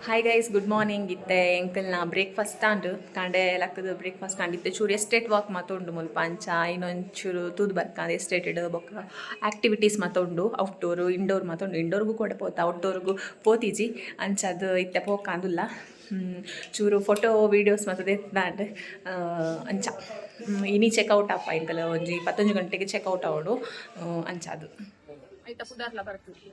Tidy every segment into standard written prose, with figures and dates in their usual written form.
Hi guys, good morning. ಇತ್ತೆ ಎಂಕಲ್ನ breakfast ಆಂಡ್. ಕಾಂಡೆ ಲಕ್ಕದ breakfast ಆಂಡ್. ಇತ್ತೆ ಚೂರು ಎಸ್ಟೇಟ್ ವಾಕ್ ಮಾತ ಉಂಡು ಮುಲ್ಪ. ಅಂಚ ಇನ್ನೊಂಚೂರು ತೂದು ಬರ್ಕ ಎಸ್ಟೇಟೆಡ್ ಬೊಕ್ಕ ಆಕ್ಟಿವಿಟೀಸ್ ಮಾತ ಉಂಡು. ಔಟ್ಡೋರ್, ಇಂಡೋರ್ ಮಾತ ಉಂಡು. ಇಂಡೋರ್ಗು ಕೂಡ ಪೋತ, ಔಟ್ಡೋರ್ಗು ಪೋತಿಜಿ. ಅಂಚ ಅದು ಇತ್ತೆ ಪೋಕಾಂದುಲ್ಲ. ಚೂರು ಫೋಟೋ ವೀಡಿಯೋಸ್ ಮಾತ ದೆತ್ತ್ದಾಂಡ್. ಅಂಚ ಇನಿ ಚೆಕ್ಔಟ್ ಆಪ. ಎಂಕಲ್ ಒಂಜಿ 11 ಗಂಟೆಗೆ ಚೆಕ್ಔಟ್ ಆವೊಡು. ಅಂಚ ಅದು ಐತ ಪುದಾರ್ಲ ಬರ್ತದೆ.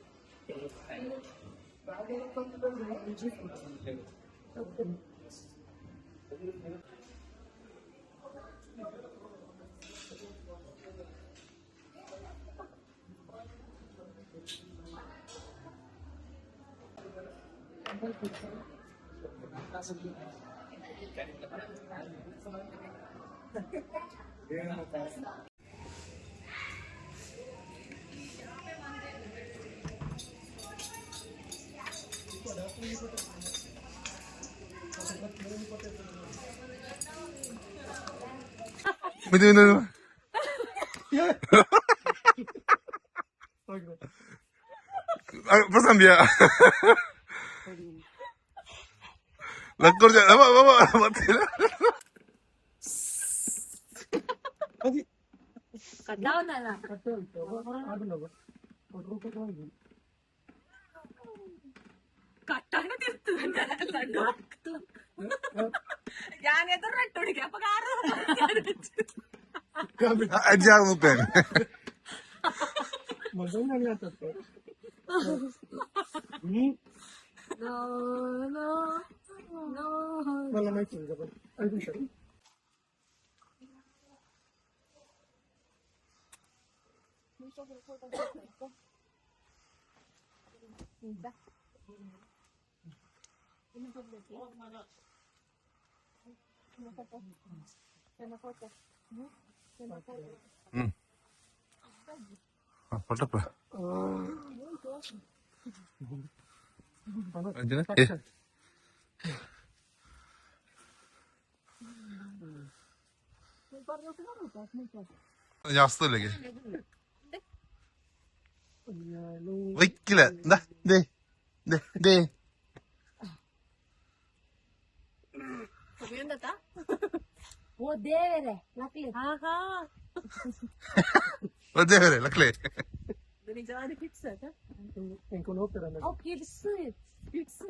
ಮಿದು ಮಿದು. ಪ್ರಸಂಬಿಯ ಲಕ್ಕುರ್ಜ ಮತ್ತೆ. ಕಟ್ಟಾಣ ತಿರ್ತು ഞാൻ എത്ര റെട്ടോടിക്കാം അപ്പൊ കാറ്. ಅಜ್ಜಿ ಆಗ. ಹ್ಮ್ ಪಟ್ಟಪ್ಪ. ಜಾಸ್ತಿ ವೈಕಿಲ್ಲ. ദാ, ദേ ദേ ദേ. ಓ ದೇವರೇ, ಲಕ್ಲಿ. ಓ ದೇವರೇ, ಲಕ್ಲೆ. ನಿಜವಾದ ಕಿಡ್ಸ್. ಓ kids kids.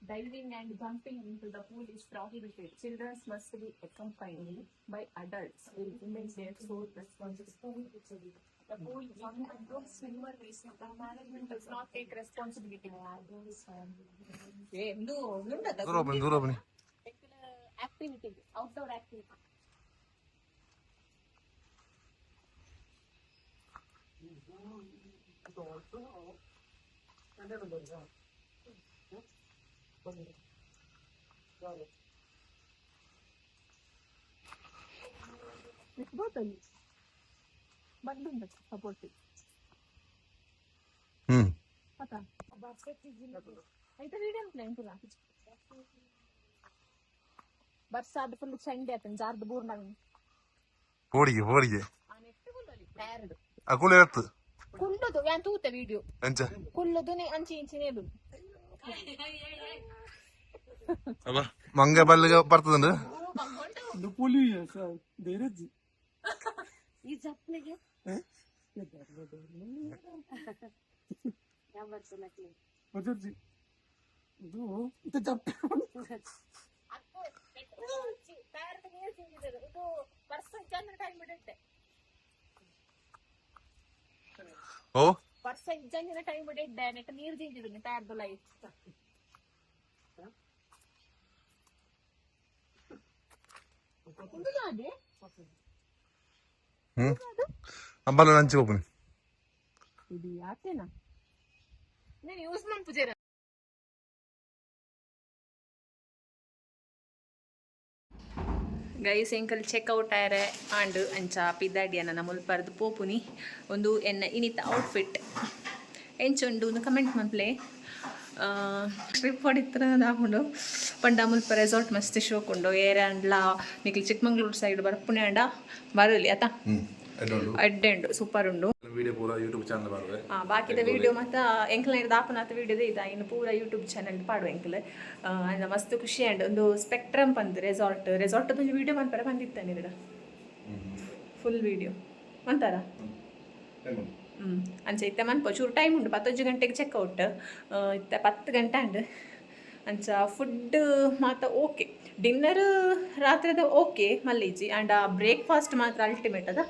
Diving and jumping into the pool is prohibited. Children must be accompanied by adults who remain their sole responsibility. The pool is not swimmer race. The management does not take responsibility. ಎಂದು ದೂರ ಬನ್ನಿ, ದೂರ ಬನ್ನಿ. Activity, outdoor activity. ಬಂದು support. ಅತ್ತ ಐತ video plan ಪುರ ಬರ್ಸಾದ full ಚಂಡಿ ಆತನ ಜಾರ್ದ ಬೂರ್ನಾಗ. ಹೋಡಿಗೆ ಹೋಡಿಗೆ ಅಕುಲು ಇರತ್ತು. ಕುಲ್ಲುದು ಯಾನ್ ತೂತೆ ವಿಡಿಯೋ. ಅಂಚ. ಕುಲ್ಲುದು ಅಂಚಿ ಇಂಚಿನೇದು. ಅಬ್ಬ ಮಂಗ ಬಲ್ಲಿಗೆ ಬರ್ತದಂಡು. ಪುಲಿ ಧೈರ್ಯಜ್ಜಿ. ಈ ಚಪ್ಪಲಿಗೆ ಬಜರ್ಜಿ ಇದು ಇದು ಚಪ್ಪೆ. ಓ ವರ್ಷ ಇಜ್ಜಂದಿನ ಟೈಮ್ ಇಡ್ಡೆ ನೆಟ್ ನೀರು ಜಿಂಜಿದ್ದೀನಿ ತಯಾರ್ದು ಲೈಫ್. ಅಂಬಲ ನಂಚಿ ಹೋಗ್ಬನಿ. ಇದು ಯಾತೇನಾ నేను ಯೂಸ್ ಮನ್ಪುಜೇರ. ಗೈಸ್, ಎಂಕಲ್ ಚೆಕ್ಔಟ್ ಆಯರೆ ಆಂಡ್. ಅಂಚ ಪಿದಾಡಿಯನ ಮುಲ್ಪರ್ದು ಪೋಪುನಿ. ಒಂದು ಎನ್ನ ಇನಿತ ಔಟ್ಫಿಟ್ ಎಂಚುಂಡು ಒಂದು ಕಮೆಂಟ್ ಮನ್ಪ್ಲೆ. ಟ್ರಿಪ್ ಹೊಡಿತ್ರ ದಾಪುಂಡು ಪಂಡ ಮುಲ್ಪ ರೆಸಾರ್ಟ್ ಮಸ್ತ್ ಶೋಕುಂಡು ಏರಾಂಡ್ಲ ನಿಕ್ಲ್ ಚಿಕ್ಕಮಂಗ್ಳೂರು ಸೈಡ್ ಬರ್ಪುನೆ ಅಂಡ ಬರಲಿ ಅತ ಎಡ್ಡೆ ಉಂಡು ಸೂಪರ್ ಉಂಡು. ವಿಡಿಯೋ ಪೂರ ಯೂಟ್ಯೂಬ್ ಚಾನಲ್ ಬರ್ತದೆ. ಬಾಕಿದ ವಿಡಿಯೋ ಮಾತ ಎಂಕ್ಲ ದಾಪನಾಥ ವಿಡಿಯೋದ ಇದು ಇನ್ನು ಪೂರ ಯೂಟ್ಯೂಬ್ ಚಾನಲ್ ಪಾಡು ಎಂಕ್ಲ. ಅಂದ ಮಸ್ತ್ ಖುಷಿ ಅಂಡ್ ಒಂದು ಸ್ಪೆಕ್ಟ್ರಮ್ ಪಂದ್ ರೆಸಾರ್ಟ್ ರೆಸಾರ್ಟ್ ಒಂಜಿ ವಿಡಿಯೋ ಮನ್ಪರ ಬಂದಿತ್ತಾನೆ ಇಡ ಫುಲ್ ವಿಡಿಯೋ ಮಂತಾರ. ಅಂಚ ಇತ್ತೆ ಮನ್ಪ ಚೂರು ಟೈಮ್ ಉಂಡು 10 ಗಂಟೆಗೆ ಚೆಕ್ಔಟ್ ಇತ್ತೆ 10 ಗಂಟೆ ಅಂಡ್. ಅಂಚ ಫುಡ್ ಮಾತ ಓಕೆ, ಡಿನ್ನರ್ ರಾತ್ರಿದ ಓಕೆ ಮಲ್ಲಿಜಿ ಆ್ಯಂಡ್ ಆ ಬ್ರೇಕ್ಫಾಸ್ಟ್ ಮಾತ್ರ ಅಲ್ಟಿಮೇಟ್ ಅದ,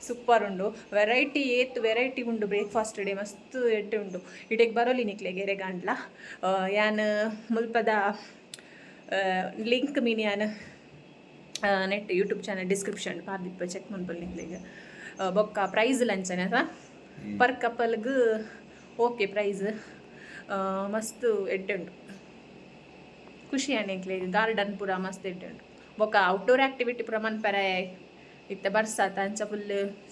ಸೂಪರ್ ಉಂಡು. ವೆರೈಟಿ ಏತ್ ವೆರೈಟಿ ಉಂಡು ಬ್ರೇಕ್ಫಾಸ್ಟ್ ಡೇ ಮಸ್ತ್ ಎಡ್ಡೆ ಉಂಡು. ಇಡೆಗ್ ಬರೋಲಿ ನಿಕ್ಲೆಗ್ ಎರೆಗಾಂಡ್ಲ ಯಾನ್ ಮುಲ್ಪದ ಲಿಂಕ್ ಮೀನ್ ಯಾನ್ ನೆಟ್ ಯೂಟ್ಯೂಬ್ ಚಾನಲ್ ಡಿಸ್ಕ್ರಿಪ್ಷನ್ ಪಾರ್ದಿಪ್ಪ ಚೆಕ್ ಮನ್ಪೊಲಿ ನಿಕ್ಲೆಗ್. ಬೊಕ್ಕ ಪ್ರೈಸ್ ಲಂಚನೆ ಅಥವಾ ಪರ್ ಕಪಲ್ಗ್ ಓಕೆ ಪ್ರೈಸ್ ಮಸ್ತ್ ಎಡ್ಡೆ ಉಂಡು. ಖುಷಿ ಆಂಡ್ ಎಂಕ್ಲೆಗ್. ಗಾರ್ಡನ್ ಪೂರ ಮಸ್ತ್ ಎಡ್ಡೆ ಉಂಡು. ಬೊಕ್ಕ ಔಟ್ಡೋರ್ ಆಕ್ಟಿವಿಟಿ ಪೂರ ಮನ್ಪರೆ ಇತ್ತೆ ಬರ್ಸಾತ ಅಂಚ ಫುಲ್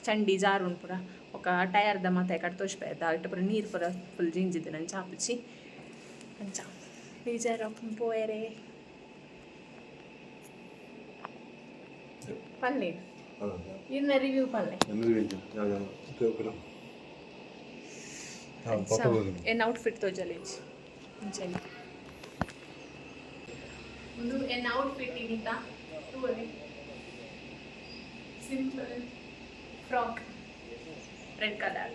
ಚಂಡಿ ಜಾರುಂಡು ಪೂರ. ಬೊಕ್ಕ ಟಯರ್ದ ಮಾತ ಕಡೆ ತೋಜ್ಪೆದ ಇತ್ತೆ ಪೂರ ನೀರು ಪೂರ ಫುಲ್ ಜಿಂಜಿದ್ ಅಂಚ ಆಪುಜಿ ಅಂಚ ಬೇಜಾರು ಪೋಯರೆ ಪಲ್ಲೆ ಇನ್ನ ರಿವ್ಯೂ ಪಲ್ಲೆ. ಎನ್ ಔಟ್ಫಿಟ್ ತೋಜಲೇಜ್ ಅಂಚನೆ ಒಂದು ಎನ್ ಔಟ್ಫಿಟ್ ಇನ್ನಿತ ಸಿಂಪಲ್ ಫ್ರಾಕ್ ರೆಡ್ ಕಲರ್.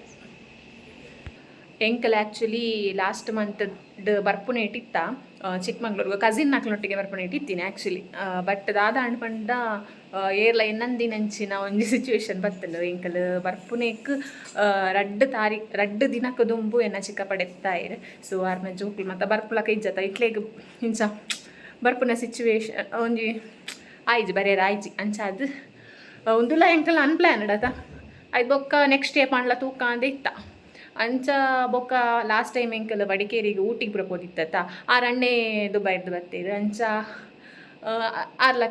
ಎಂಕಲ್ ಆ್ಯಕ್ಚುಲಿ ಲಾಸ್ಟ್ ಮಂತ್ ಬರ್ಪುನೆ ಇಟ್ಟಿತ್ತ ಚಿಕ್ಕಮಂಗ್ಳೂರ್ಗೆ ಕಸಿನ್ ನಕ್ಲೊಟ್ಟಿಗೆ ಬರ್ಪುನೆ ಇಟ್ಟಿತ್ತೀನಿ ಆ್ಯಕ್ಚುಲಿ. ಬಟ್ ದಾದ ಅಂಡ್ ಪಂಡ ಏರ್ಲ ಎನ್ನಂದಿನಂಚಿನ ಒಂಜಿ ಸಿಚುವೇಶನ್ ಬತ್ತಂಡು. ಎಂಕಲ್ ಬರ್ಪುನೆಕ್ ರಡ್ಡ್ ತಾರೀಕ್ ರಡ್ಡ್ ದಿನಕ್ಕೆ ದುಂಬು ಎನ್ನ ಚಿಕ್ಕಪ್ಪ ಡೆತ್ತಾಯೆರ್. ಸೊ ಆರ್ನ ಜೋಕುಲು ಮಾತ ಬರ್ಪುಲಕ ಇಜ್ಜತ ಇಟ್ಲೆಗ್ ಇಂಚ ಬರ್ಪುನ ಸಿಚುವೇಶನ್ ಒಂಜಿ ಆಯ್ಜಿ ಬರೆಯರ್ ಆಯ್ಜಿ. ಅಂಚಾದ್ ಉಂದುಲ ಎಂಕಲ್ ಅನ್ಪ್ಲ್ಯಾನ್ಡ್ ಅತ. ಐದು ಬೊಕ್ಕ ನೆಕ್ಸ್ಟ್ ಇಯರ್ ಪಂಡ್ಲ ತೂಕ ಅಂದ್ ಇತ್ತ. ಅಂಚ ಬೊಕ್ಕ ಲಾಸ್ಟ್ ಟೈಮ್ ಎಂಕಲ್ ಮಡಿಕೇರಿಗೆ ಊಟಿಗೆ ಪೂರ ಪೋದಿತ್ತತ್ತ ಆರ್ ಅಣ್ಣೆ ದುಬೈರ್ದು ಬತ್ತೇರು. ಅಂಚ ಆರ್ಲ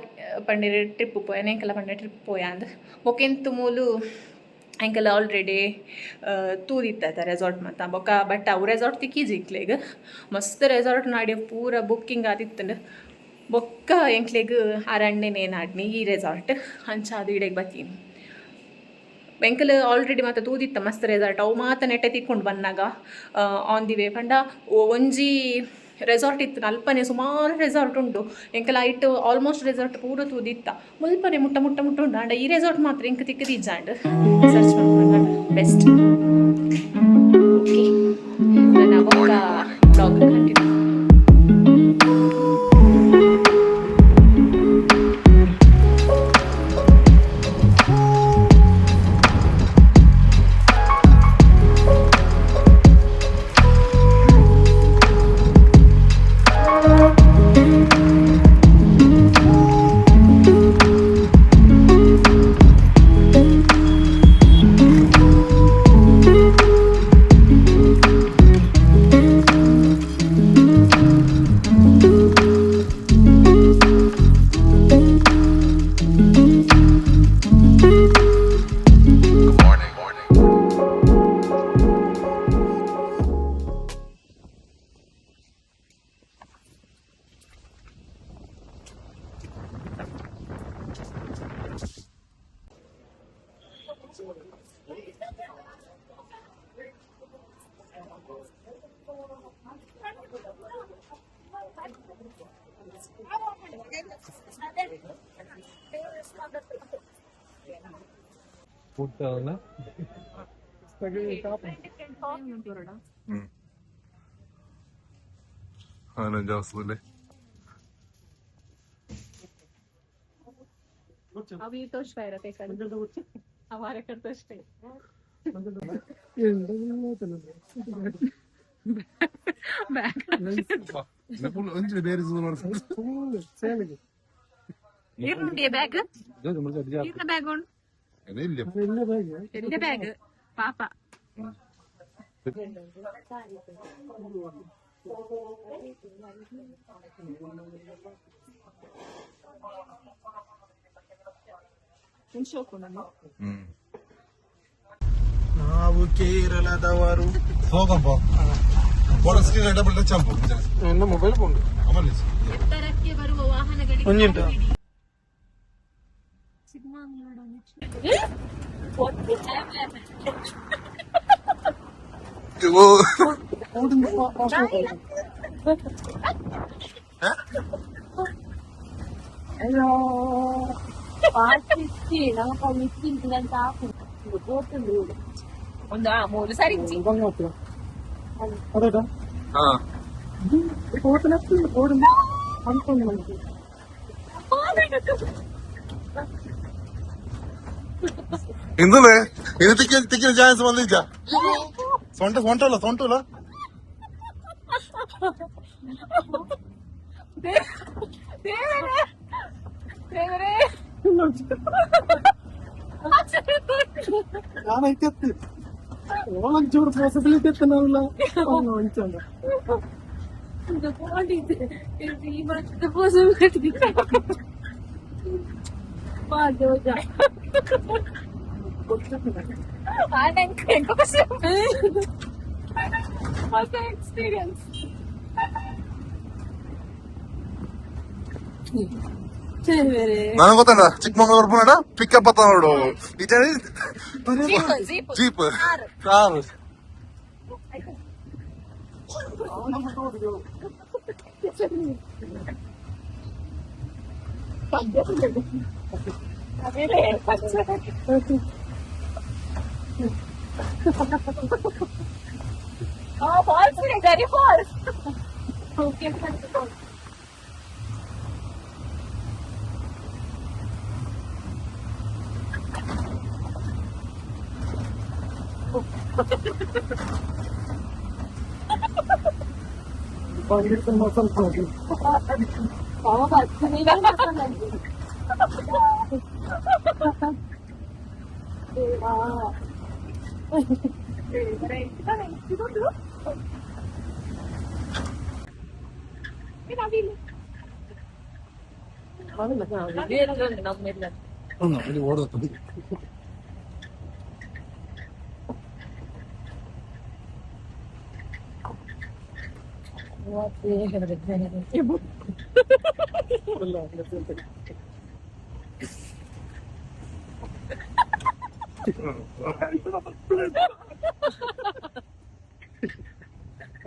ಪಂಡೆರ್ ಟ್ರಿಪ್ ಪೋಯ ಎಂಕಲ ಪಂಡೆ ಟ್ರಿಪ್ ಪೋಯ ಅಂದ್. ಬೊಕ್ಕ ಎಂತು ಮೂಲು ಎಂಕಲ್ ಆಲ್ರೆಡಿ ತೂದಿತ್ತ ರೆಸಾರ್ಟ್ ಮಾತ. ಬೊಕ್ಕ ಬಟ್ ಅವು ರೆಸಾರ್ಟ್ ತಿಕ್ಕಿಜಿ ಎಂಕ್ಲೆಗ್. ಮಸ್ತ್ ರೆಸಾರ್ಟ್ ನಾಡಿ ಪೂರ ಬುಕ್ಕಿಂಗ್ ಆದಿತ್ತಂಡ್. ಬೊಕ್ಕ ಎಂಕ್ಲೆಗ್ ಆರ್ ಅಣ್ಣೆನೇ ನಾಡ್ನಿ ಈ ರೆಸಾರ್ಟ್. ಅಂಚ ಅದು ಇಡೆಗ್ ಬತ್ತೀನಿ. ಎಂಕಲ್ ಆಲ್ರೆಡಿ ಮಾತ ತೂದಿತ್ತ ಮಸ್ತ್ ರೆಸಾರ್ಟ್ ಅವು ಮಾತ ನೆಟ್ಟೆ ತಿಕ್ಕೊಂಡು ಬನ್ನಾಗ ಆನ್ the way ಪಂಡ ಒಂಜಿ ರೆಸಾರ್ಟ್ ಇತ್ತು ಅಲ್ಪನೆ ಸುಮಾರು ರೆಸಾರ್ಟ್ ಉಂಟು. ಎಂಕಲ್ ಐಟ್ ಆಲ್ಮೋಸ್ಟ್ ರೆಸಾರ್ಟ್ ಪೂರ ತೂದಿತ್ತ. ಮುಲ್ಪನೆ ಮುಟ್ಟ ಮುಟ್ಟ ಮುಟ್ಟ ಉಂಟು. ಆಂಡ ಈ ರೆಸಾರ್ಟ್ ಮಾತ್ರ ಎಂಕ್ ತಿಕ್ಕದಿಜ್ಜಾಂಡ್ ಸರ್ಚ್ ಮಲ್ಪುನಗ ಬೆಸ್ಟ್. ಓಕೆ, ನನ್ನ ಬೊಕ್ಕ ವ್ಲಾಗ್ ಕಂಟಿನ್ಯೂ. 15 വസ്തുല്ലേ. ಅವಿ ತೋಚ್ಪಾಯ್ರ ಅವಾರ ತೋಚ್ಪಾಯ್ ಬ್ಯಾಗ್. ಬೇರೆ ಬ್ಯಾಗ್ ಬ್ಯಾಗ್ ಉಂಟು ಎಲ್ಲಿ ಬ್ಯಾಗ್ ಪಾಪ. ನಾವು ಕೇರಳದವರು. ಸೋಗಪ್ಪ. ಫೋಟೋ ಸ್ಕ್ರೀನ್ ಡಬಲ್ ಟಚ್ ಅಂಪು. ನನ್ನ ಮೊಬೈಲ್ ಫೋನ್. ಅಮಲ್. ಎತ್ತರಕ್ಕೆ ಬರುವ ವಾಹನಗಳಿಗೆ. ಒಂಜಿಂಟ. ಒಂದು ಆ ಮೂರು ಸರಿ. ಅದೇಟಾ? ಹಾ. ಅನ್ಕೊಂಡು. ಇಂದುಲೇ ಇದು ತಿಕ್ಕಿ ತಿಕ್ಕಿನ ಚಾನ್ಸ್ ಬಂದಿದ್ದ. ಸೊಂಟ ಸೊಂಟಲ್ಲ ಸೊಂಟಲ್ಲ. ದೇವರೇ, ದೇವರೇ. ನಾನು ಐತೆ, ಒಂಚೂರು ಪಾಸಿಬಿಲಿಟಿ ಇತ್ತು ನಾವೆಲ್ಲ ಒಂಚೂರು. ಈ possibility. ಹೊಸ ಎಕ್ಸ್ಪೀರಿಯನ್ಸ್. ನಾನು ಗೊತ್ತಲ್ಲ, ಚಿಕ್ಕಮಂಗ್ಳೂರ್ ಪುನಡ ಪಿಕಪ್ ಅತ್ತ ನೋಡು. ಜೀಪ್. Jeep, car. Falls, ಸರಿ, ಫಾಲ್ಸ್. ಸ್ವಲ್ಪ ಹೋಗಿ. ಇಲ್ಲಿ ಓಡೋದು.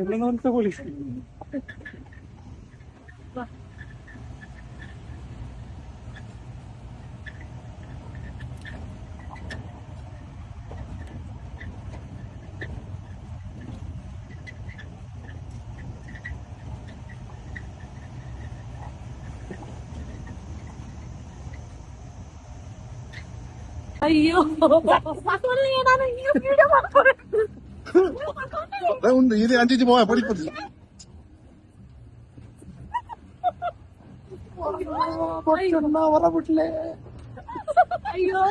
ಎಲ್ಲ ತಗೊಳ್ಳಿ. ಅಯ್ಯೋ. ಉಂಡು ಇದು ಅಂಚಿಂಚಿ ಪೋವ ಪಡಿ ಪಡಿ. ಹೊರ ಬಿಟ್ಲೆ. ಅಯ್ಯೋ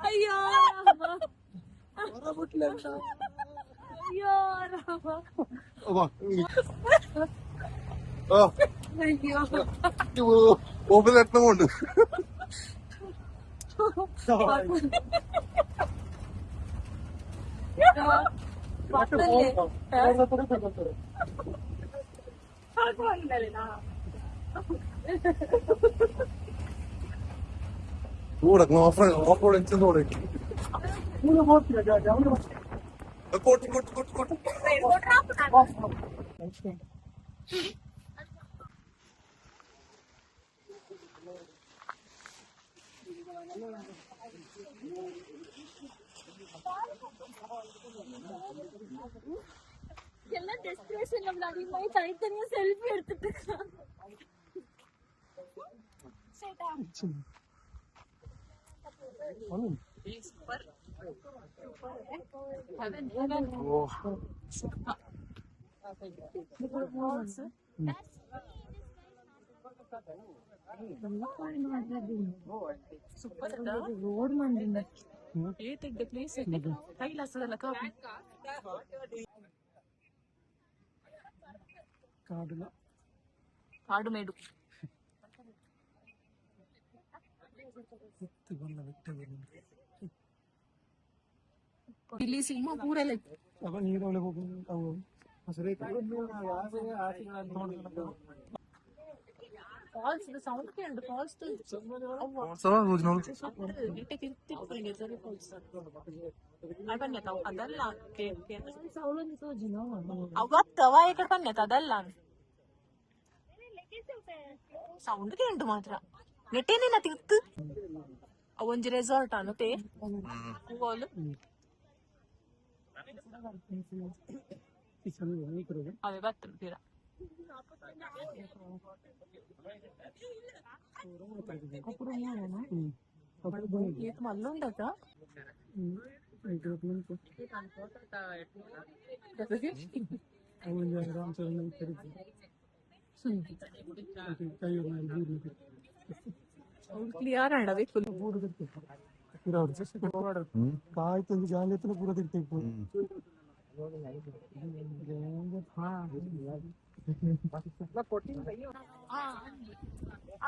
ಅಯ್ಯೋ. ಹೊರ ಬಿಟ್ಲೆ. ಅಯ್ಯೋ ರಾಮ. ಅಯ್ಯೋ. ಓಪನ್ ಉಂಡು. ನೋಡಕ್ ಆಫ್ ಆಫ್ ರೋಡ್ ಎಂತ ನೋಡಕ್ಕೆ. ಕೊಟ್ಟು ಕೊಟ್ಟು ಕೊಟ್ಟು ಕೊಟ್ಟು. ಎಲ್ಲ ಡೆಸ್ಟಿನೇಷನ್ நம்ம தனித்தனியா செல்ஃபி எடுத்துட்டு. ರೋಡ್ ಮಂಡಿಂದ ಏತಿಡ್ಡೆ ಪ್ಲೇಸ್ ಕೈಲಾಸದಲ್ಲ ಕಾಪಿ. ಕಾಡಿನ ಕಾಡು ಮೇಡು. ಬಂದ ಬೆಟ್ಟ. ಇಲ್ಲಿ ಸಿಂಹ ಪೂರ. ಅವ ನೀರೊಳಗೆ ಹೋಗಿ ಅವು ಸರಿ. ಫಾಲ್ಸ್ ಸೌಂಡ್ ಕೇಂದ್ರ ಫಾಲ್ಸ್. ಅದಲ್ಲ, ಅವತ್ತವ ಈ ಕಡೆ ಪನ್ನೆತ್ ಅದಲ್ಲ, ಸೌಂಡ್ ಕೇಂಡು ಮಾತ್ರ ನೆಟ್ಟೇನೇನ ತಿತ್ತು. ಅವೊಂಜಿ ರೆಸಾರ್ಟ್ ಅನುತೆ ಹೂವಲು. ಅವೇ ಬತ್ತು ತೀರ. ಮಲ್ಲುಂಡತ. Clear ಆಡವೆ full. ಕಾಯ್ತು ಜಾಲಿ ಪೂರ ತಿರ್ತಿತ್ತು.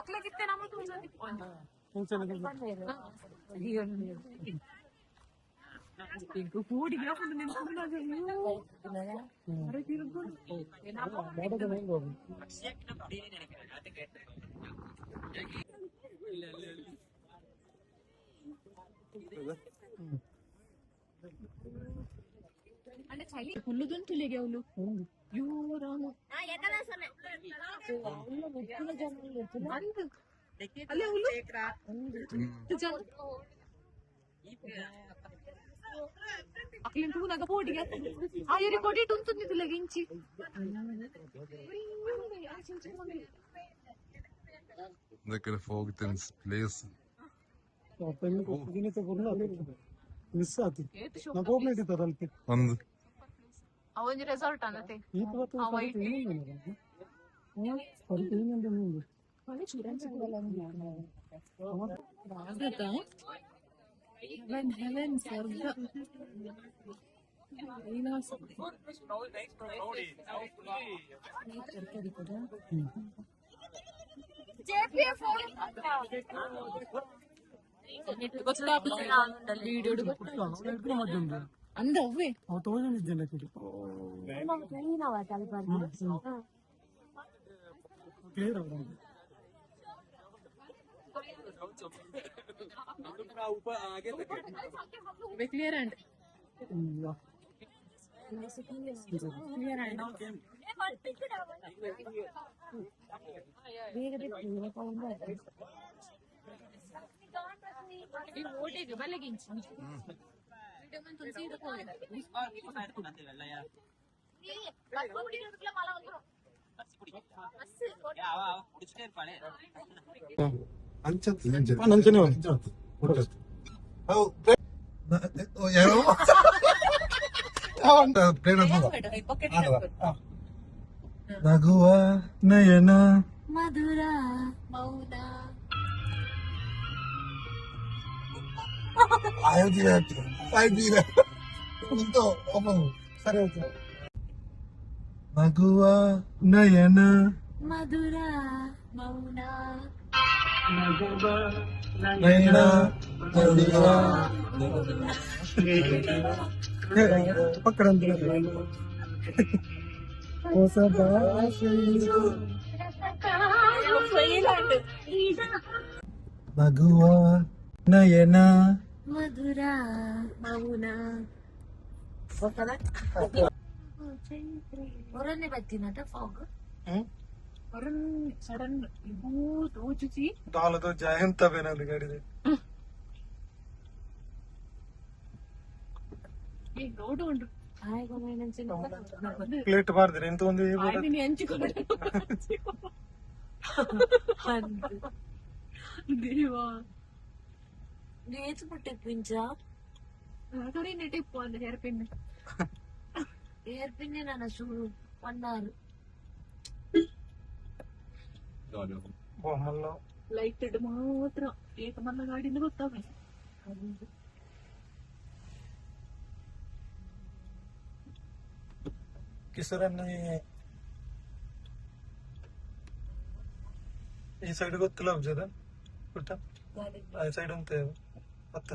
ಅಕ್ಲಗಿತ್ತೆ ನಮ್ಮ. అంటే చలి పుల్లుదుంతులేగే ಅವಳು. ಅಯ್ಯೋ ರಾಮ. ಅಲ್ಲೇ ಹುಲ್ಲು ಅಕ್ಲಿನ್ ತೂನಗ ಪೋಡಿಗೆ ಆಯರಿ ಕೊಡಿಟ್ ಉಂತುಂದಿದ್ದಿಲ್ಲ ಗಿಂಚಿ. Lekker volgens place. Miss ಆತು ನಾ ಹೋಗ್ಲಿಕ್ಕೆ ಅಲ್ಪ. ಒಂದು ಅವೊಂಜಿ ರೆಸಾರ್ಟ್ ಅನ್ನತೆ. ಈ ಹೆವೆನ್ ಹೆವೆನ್, ಸ್ವರ್ಗ, ಕೈಲಾಸ. ಅಂದ ಅವ್ವೆ. ಅವ ತೋಜೊಂದಿದ್ದೇನೆ. Clear. Clear and clear and. ಓಟಿಗೆ ಬಲೆಗಿಂಚಿ. ನಂಚನೆ. ನಗುವ ನಯನ ಮಧುರ ಮೌನ. ಸರಿ ಆಯ್ತು. ನಗುವ ನಯನ ಮಧುರ ಮೌನ. ನಯನ ಮಧುರ. ಪಕ್ಕಡ ಹೊಸ ಭಾಷೆಯು. ನಗುವ ನಯನ ಮಧುರ ಮೌನ. ಹೊರನೆ ಬತ್ತಿನದ ಫಾಗ್. ಸಡನ್ ತೋಚುಚಿ. ದಾಲದ ಜಯಂತ ಬೇನದು ಗಾಡಿದೆ. ರೋಡ್ ಉಂಟು. ಪ್ಲೇಟ್ ಬಾರ್ದಿರ ಎಂತ ಒಂದು. ಹಂಚಿಕೊಂಡು ದೇವಾ. ನೇತು ಮುಟ್ಟೆ ಪಿಂಚ. ನೆಟ್ಟಿಪ್ಪು ಅಂದ ಹೇರ್ ಪಿನ್. ಹೇರ್ ಪಿನ್ ನನ್ನ ಶುರು ಒನ್ ಅವರ್. ಬೊಮ್ಮಲ್ಲ. ಲೈಟ್ ಮಾತ್ರ ಏಕ ಮಲ್ಲ ಗಾಡಿನ ಗೊತ್ತಾಗ. ಕಿಸರನ್ನೇ ಈ ಸೈಡ್ ಗೊತ್ತಿಲ್ಲ ಅಬ್ಜದ ಪುಟ್ಟ ಆ ಸೈಡ್ ಅಂತ ಅತ್ತ.